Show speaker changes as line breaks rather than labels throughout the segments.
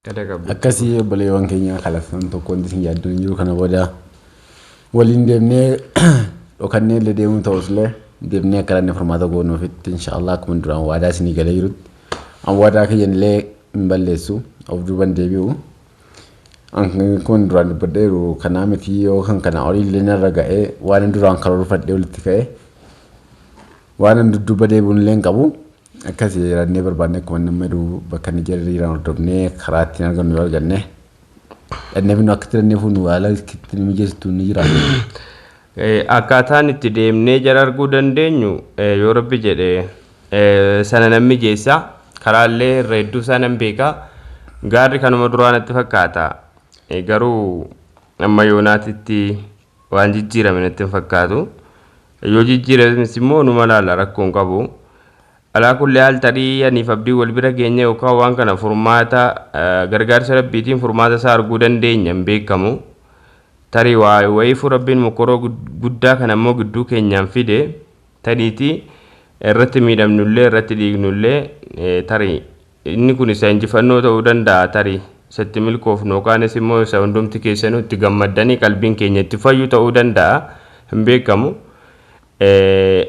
Gada qabdu.
Akkasii obboleewwan keenya kalafan tokko wanti isin yaadduun hin jiru kana booda waliin deemnee dhokannee illee deemuu ta'us illee deemnee akka dhandhe furmaata goonuufitti inshaallah akkuma duraan waadaa isinii galee jirutti an waadaa kiyyan illee hin balleessu of duuban deebi'u. An kun duraan dubbadheeru kanaa miti yoo kan kanaa olii illee narra ga'ee waan duraan karoorfadhee walitti ka'e waan dudduuba deebi'uun illee hin qabu. Akkas jedhannee barbaanne akkuma nama jedhu bakka inni jala jiran hordofnee karaa ittiin argannu yoo arganne dhannee finnu akka itti dhannee fuunu haala itti nu mijeessitu ni jira.
Akkaataan itti deemnee jara arguu dandeenyu yoo rabbi jedhe sana nan mijeessa. Karaallee irra hedduu isaa nan beeka. Gaarri kanuma duraa natti fakkaata. Garuu amma yoonaatitti waan jijjiirame natti hin fakkaatu. Yoo jijjiirames immoo numa laala rakkoo hin qabu. Alaa kulli haal tarii aniif abdii wal bira geenye yookaan waan kana furmaata gargaarsa rabbiitiin furmaata isaa arguu dandeenya hin beekamu. Tarii waa wayiifuu rabbiin mokoroo guddaa kana immoo gidduu keenyaan fide tariitii irratti miidhamnullee irratti dhiignullee tarii inni kun isa injifannoo ta'uu danda'a tarii isa itti milkoofnu yookaanis immoo isa hundumti keessanuu itti gammaddanii qalbiin keenya itti fayyu ta'uu danda'a hin beekamu.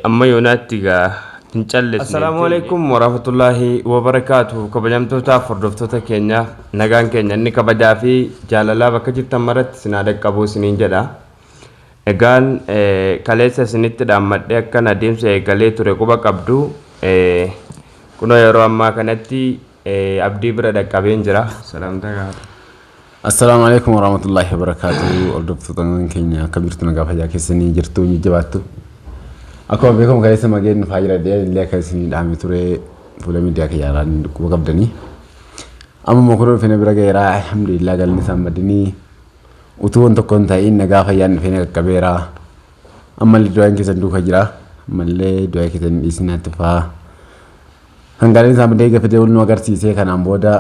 Amma yoonaatti egaa hin callisne. Assalaamu alaikum warahmatullaahi wabarakaatu. Kabajamtootaaf hordoftoota keenya nagaan keenya inni kabajaa fi jaalalaa bakka jirtan maratti isin haa dhaqqabu isiniin jedha. Egaan kaleessa isinitti dhaammadhee akkan adeemsa eegalee ture quba qabdu. Kunoo yeroo ammaa kanatti abdii bira dhaqqabeen jira. Salaamtaa gaafata.
Assalaamu alaikum warahmatullahi wabarakatuh. Hordoftoota keenya akkam jirtu nagaa fayyaa keessanii jirtu jajjabaattu. Akkuma beekamu kaleessa mageen dhufaa jira jedhee illee akka isinii dhaame ture fuula miidiyaa kiyyaarraan quba qabdanii. Amma immoo kunoo dhufee na bira ga'eera alhamdulillah galanni isaan madinii utuu waan tokko hin ta'iin nagaa fayyaan dhufee na qaqqabeera. Ammallee du'aan keessan duuka jira. Ammallee du'aa keessan hin dhiisinaa itti fufaa. Hangaaleen isaa madee gafidee wal nu agarsiisee kanaan booda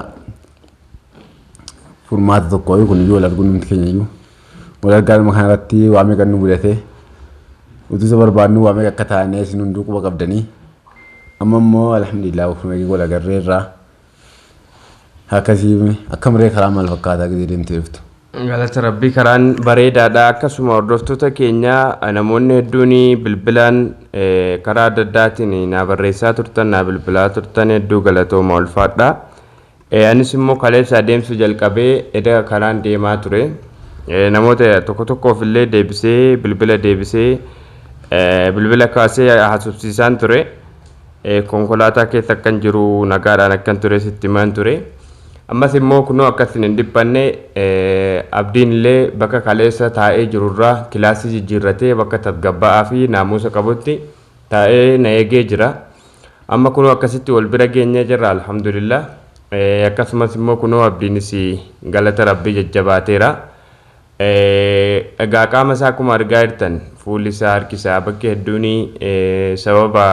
furmaata tokko kun iyyuu wal arguun nuti keenya iyyuu wal argaanuma kanarratti waa meeqa nu mudate utuu isa barbaadnu waa meeqa akka taanee isin hunduu quba qabdanii amma immoo alhamdulillah ofuma wal agarreerra akkasii akkamiree karaa maal fakkaataa gidee deemtee dhuftu.
Galata Rabbii karaan bareedaadha. Akkasuma hordoftoota keenya namoonni hedduun bilbilaan karaa adda addaatiin naa barreessaa turtan, naa bilbilaa turtan hedduu galatooma ulfaadha. Anis immoo kaleessa adeemsa jalqabee eda karaan deemaa ture. Namoota tokko tokkoof illee deebisee bilbila deebisee bilbila kaasee haasofsiisaan ture. Konkolaataa keessa akkan jiru nagaadhaan akkan ture sitti himaan ture. Ammas immoo kunoo akka isin hin dhiphanne abdiin illee bakka kaleessa taa'ee jirurraa kilaasii jijjiirratee bakka tasgabbaa'aa fi naamusa qabutti taa'ee na eegee jira. Amma kunoo akkasitti wal bira geenyee jirra alhamdulillah. Akkasumas immoo kunoo abdiinis galata rabbii jajjabaateera. Egaa qaama isaa akkuma argaa jirtan fuulli isaa harki isaa bakki hedduun sababa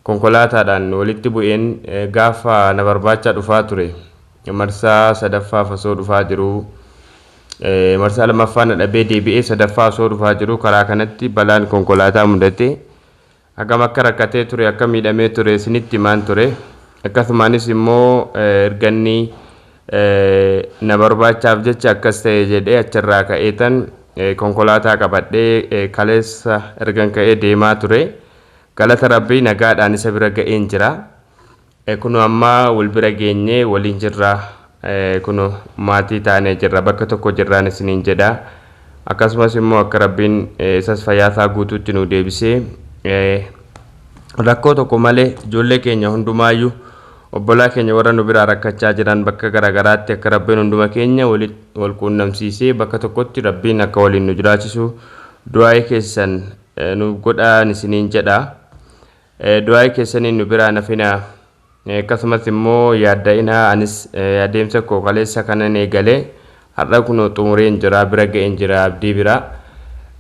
konkolaataadhaan walitti bu'een gaafa na barbaacha dhufaa ture. Marsaa sadaffaaf osoo dhufaa jiruu marsaa lammaffaa na dhabee deebi'ee sadaffaa osoo dhufaa jiruu karaa kanatti balaan konkolaataa mudate. Hagam akka rakkatee ture, akka miidhamee ture isinitti himaan ture. Akkasumaanis immoo erga inni na barbaachaaf jecha akkas ta'e jedhee achirraa ka'eetan konkolaataa qabadhee kaleessa ergan ka'ee deemaa ture. Galata Rabbii nagaadhaan isa bira ga'een jira. Kunoo amma wal bira geenyee waliin jirra. Kunoo maatii taanee jirra. Bakka tokko jirraan isiniin jedha. Akkasumas immoo akka Rabbiin isas fayyaa isaa guutuutti nu deebisee rakkoo tokko malee ijoollee keenya hundumaayyuu obbolaa keenya warra nu biraa rakkachaa jiran bakka garaagaraatti akka Rabbiin hunduma keenya wal quunnamsiisee bakka tokkotti Rabbiin akka waliin nu jiraachisu du'aa'ii keessan nuuf godhaan isiniin jedha. Du'aa'ii keessaniin nu biraa hin hafinaa. Akkasumas immoo yaadda'inaa anis adeemsa koo kaleessa kanan eegale har'a kunoo xumureen jira bira ga'een jira abdii bira.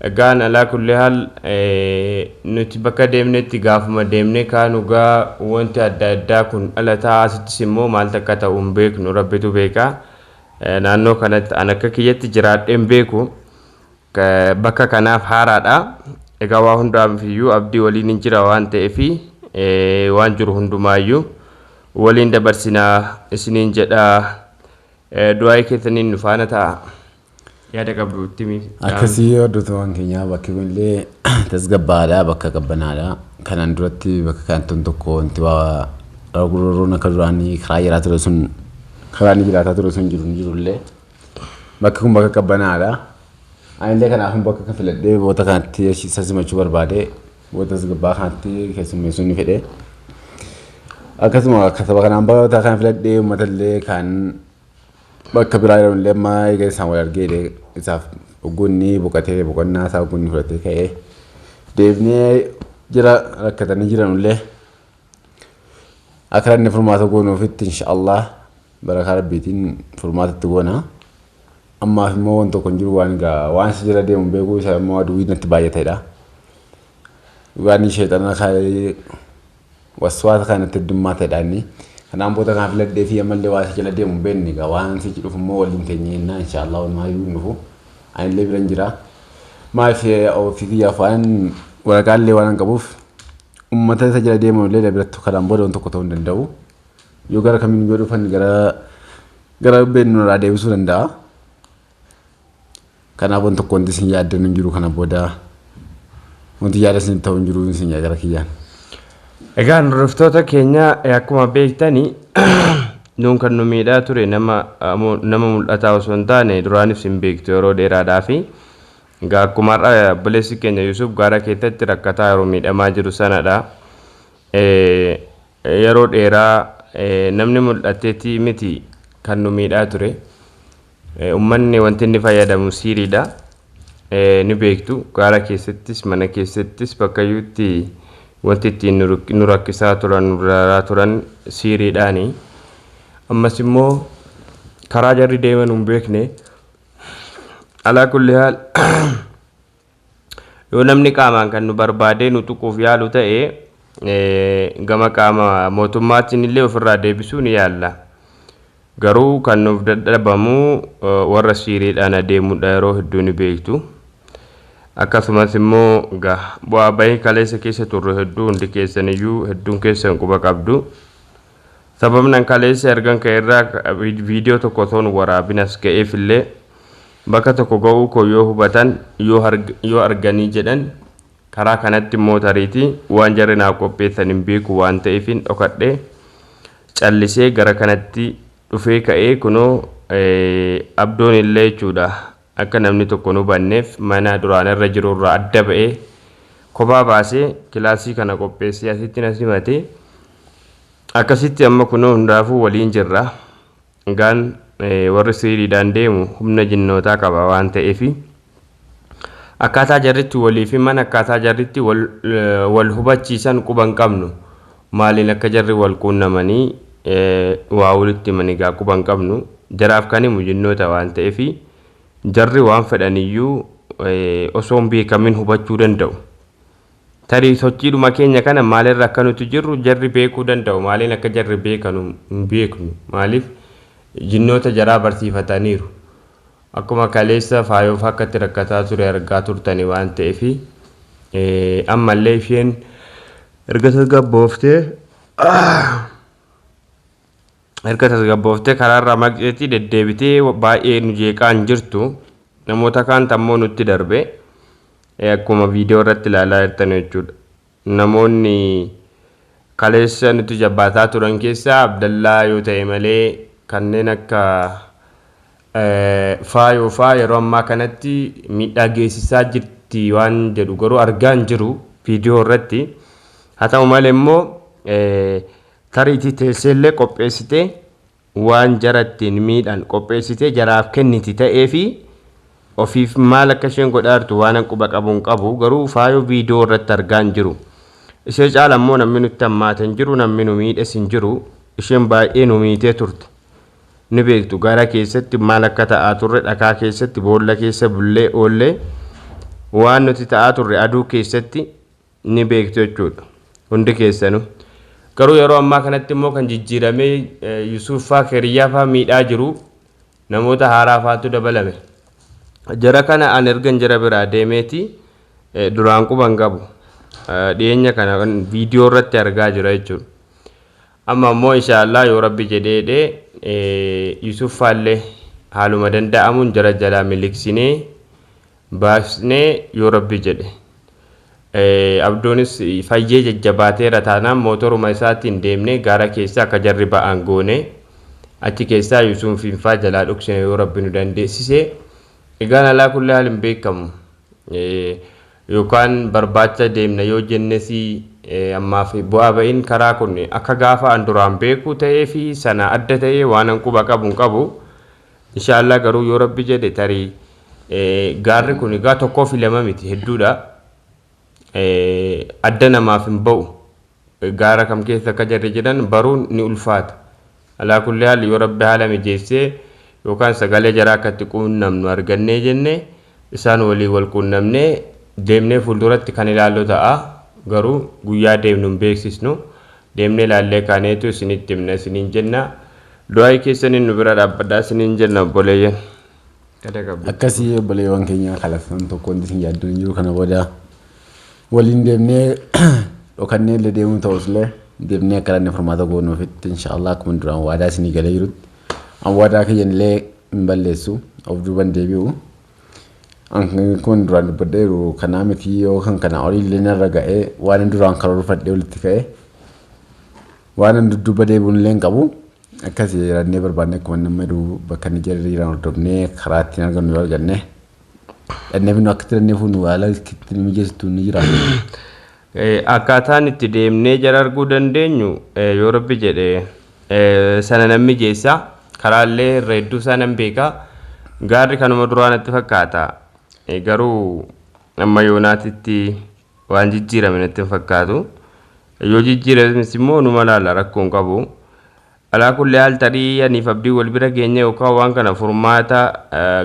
Egaan alaa kulli haal nuti bakka deemnetti gaafuma deemnee kaanu gaa wanti adda addaa kun dhalataa asittis immoo maaltu akka ta'u hin beeknu rabbitu beeka. Naannoo kanatti an akka kiyyatti jiraadhee hin beeku. Bakka kanaaf haaraadha. Egaa waa hundaafiyyuu abdii waliin hin jira waan ta'eef waan jiru hundumaayyuu waliin dabarsinaa isiniin jedha. Du'aa'ii keessaniin nu faana ta'a. Yaada qabdu itti himi.
Akkasii hordoftoota keenyaa, bakki kunillee tasgabbaadha, bakka qabbanaadha. Kanaan duratti bakka kanatti tokko wanti waa roon akka duraanii karaa jiraa ture sun, karaa inni jiraataa ture sun jiru hin jirullee, bakki kun bakka qabbanaadha. Anillee kanaaf bakka kan filadhee boota kanatti isa simachuu barbaade, boota tasgabbaa kanatti keessummeessuu ni fedhe. Akkasuma akka saba kanaan boota kana filadhee, uummatallee kan bakka biraa jiran illee amma eega isaan wal argee, isaaf oggunni boqotee, boqonnaa isaa oggunni fudhatee ka'ee, deebinee jira rakkatanii jiran illee akka inni furmaata goonuufitti, inshaallah barakaa rabbiitiin furmaata itti goona. Ammaaf immoo waan tokko hin jiru, waan egaa waan isa jala deemu beekuu isa immoo aduwwii natti baay'atedha. Waan sheexana waswaasa kanatti heddummaa ta'edha inni. Kanaan booda kan filadhee fi ammallee waan isa jala deemu hin beekne, egaa waan sichi dhufu immoo waliin keenya jennaa, inshaallah maayyuu hin dhufu. Anillee biran jira. Maaliif, ofii kiyyaaf waan waraqaallee waan hin qabuuf, uummata isa jala deemu illee biratti kanaan booda waan tokko ta'uu hin danda'u. Yoo gara kamiin yoo dhufan gara beeknu irraa deebisuu danda'a. Kanaaf waan tokko wanti isin yaaddan hin jiru, kana booda wanti yaada isin ta'u hin jiru isin gara kiyyaan.
Egaa hordoftoota keenya, akkuma beektani nuun kan nu miidhaa ture nama mul'ataa osoo hin taane, duraanis hin beektu yeroo dheeraadhaa fi egaa akkuma har'a obboleessi keenya Yusuf gaara keessatti rakkataa yeroo miidhamaa jiru sanadha. Yeroo dheeraa namni mul'ateeti miti kan nu miidhaa ture. Uummanni wanti inni fayyadamu siiriidha. Ni beektu, gaara keessattis mana keessattis bakka iyyuutti wanti ittiin nu rakkisaa turan, nu dararaa turan siiriidhaani. Ammas immoo karaa jarri deeman hin beekne. Alaa kulli haal, yoo namni qaamaan kan nu barbaadee nu tuquuf yaalu ta'e, gama qaama mootummaatiin illee ofirraa deebisuu ni yaalla. Garuu kan nuuf dadhabamu warra siiriidhaan adeemudha, yeroo hedduu ni beektu. Akkasumas immoo bu'aa bahii kaleessa keessa turre hedduu hundi keessaniyyuu hedduun keessan quba qabdu. Sababni an kaleessa ergan ka'e irraa viidiyoo tokko osoo hin waraabin as ga'eef illee, bakka tokko ga'uu koo yoo hubatan, yoo arganii jedhan, karaa kanatti immoo tariitii waan jarri naaf qopheessan hin beeku waan ta'eefin dhokadhee callisee gara kanatti dhufee ka'ee, kunoo abdoon illee jechuudha, akka namni tokko hin hubanneef mana duraan irra jiru irraa adda ba'ee kophaa baasee kilaasii kana qopheessee asitti na simate. Akkasitti amma kunoo hundaafuu waliin jirra. Egaan warri siiriidhaan deemu humna jinnootaa qaba waan ta'eefi akkaataa jarritti waliif himan, akkaataa jarritti wal hubachiisan quba hin qabnu. Maaliin akka jarri wal quunnamanii waa walitti himan egaa quba hin qabnu. Jaraaf kan himu jinnoota waan ta'eefi jarri waan fedhaniyyuu osoo hin beekamin hubachuu danda'u. Tarii sochiidhuma keenya kana maalirra akka nuti jirru jarri beekuu danda'u. Maaliin akka jarri beekanu hin beeknu. Maaliif, jinnoota jaraa barsiifataniiru. Akkuma kaleessa faayoof akka itti rakkataa ture argaa turtani waan ta'eefi, ammallee isheen erga tasgabbooftee karaarraa maqxeetii deddeebitee baay'ee nu jeeqaa hin jirtu. Namoota kaan ammoo nutti darbe, akkuma viidiyoo irratti ilaalaa jirtan jechuudha. Namoonni kaleessa nutti jabbaataa turan keessaa Abdallaa yoo ta'e malee, kanneen akka faayoo faa yeroo ammaa kanatti miidhaa geessisaa jirti waan jedhu garuu argaa hin jiru viidiyoo irratti. Haa ta'u malee immoo tariitii teesseellee qopheessitee waan jara ittiin miidhan qopheessitee jaraaf kenniti ta'ee fi ofiif maal akka isheen godhaa jirtu waan quba qabu hin qabu, garuu faayoo viidiyoo irratti argaa hin jiru. Ishee caala immoo namni nutti hammaate hin jiru, namni nu miidhes hin jiru. Isheen baay'ee nu miitee turte. Ni beektu, gara keessatti maal akka ta'aa turre, dhakaa keessatti, boolla keessa bullee oollee waan nuti ta'aa turre aduu keessatti ni beektu jechuudha. Hundi keessanuu. Garuu yeroo ammaa kanatti immoo kan jijjiiramee Yusuuf faa Keriyyaa faa miidhaa jiru namoota haaraa faatu dabalame. Jara kana an ergan jara biraa deemeeti duraan quba hin qabu. Dhiyeenya kana viidiyoo irratti argaa jira jechuudha. Amma immoo inshaallah yoo rabbi jedheedhe Yusuf faallee haaluma danda'amuun jara jalaa miliqsinee baasnee yoo Rabbi jedhe. Abdoonis fayyee jajjabaateera taanaan mootoruma isaatiin deemnee gaara keessaa akka jarri ba'an goone achi keessaa Yusufiin faa jalaa dhoksine yoo Rabbi nu dandeessise. Egaan alaa kulli haal hin beekamu. Yookaan barbaacha deemna yoo jennes ammaaf bu'aa ba'iin karaa kun akka gaafa an duraan beeku ta'ee fi sana adda ta'ee waan an quba qabu hin qabu. Inshaallah garuu yoo Rabbi jedhe tarii gaarri kun egaa tokkoo fi lama miti, hedduudha. Adda namaaf hin ba'u. Gaara kam keessa akka jarri jedhan baruun ni ulfaata. Alaa kulli haal yoo Rabbi haala mijeessee yookaan sagalee jaraa akka itti quunnamnu argannee jenne isaan walii wal quunnamnee deemnee fuulduratti kan ilaallu ta'a. Garuu guyyaa deemnu hin beeksisnu. Deemnee ilaallee kaaneetu isinitti himna isiniin jenna. Du'aa'ii keessaniin nu bira dhaabbadhaa isiniin jenna obboleeyyan.
Akkasii obboleewwan keenya, kalafan tokko wanti isin yaadduun hin jiru. Kana booda waliin deemnee dhokannee illee deemuu ta'us illee deemnee akka inni furmaata goonuufitti, inshaallah, akkuma duraan waadaa isinii galee jirutti an waadaa kiyyan illee hin balleessu, of duuban deebi'u. Akkuma duraan dubbadheeru kanaa miti, yoo kan kana olii illee narra ga'ee waan duraan karoorfadhee walitti ka'e waan an dudduuba deebi'uun illee hin qabu. Akkas jedhannee barbaanne akkuma nama jedhu bakka inni jarri jiran hordofnee karaa ittiin argannu yoo arganne dhannee finnu, akka itti dhannee fuunu haala itti mijeessitu ni jira.
Akkaataan itti deemnee jara arguu dandeenyu yoo Rabbi jedhe sana nan mijeessa. Karaallee irra hedduu isaa nan beeka. Gaarri kanuma duraa natti fakkaata. Garuu amma yoonaatitti waan jijjiirame natti hin fakkaatu. Yoo jijjiirames immoo numa laala, rakkoo hin qabu. Alaa kulli haal tarii aniif Abdii wal bira keenya yookaan waan kana furmaata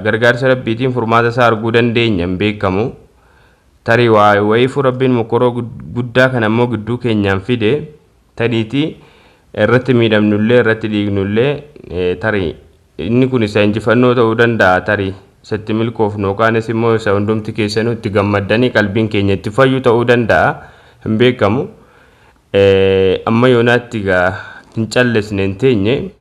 gargaarsa Rabbiitiin furmaata isaa arguu dandeenya, hin beekamu. Tarii waa wayiifuu Rabbiin mokoroo guddaa kana immoo gidduu keenyaan fide, tariitii irratti miidhamnullee irratti dhiignullee, tarii inni kun isa injifannoo ta'uu danda'a, tarii isatti milkoofnu yookaanis immoo isa hundumti keessanuu itti gammaddanii qalbiin keenya itti fayyu ta'uu danda'a, hin beekamu. Amma yoonaatti egaa hin callisne, hin teenye.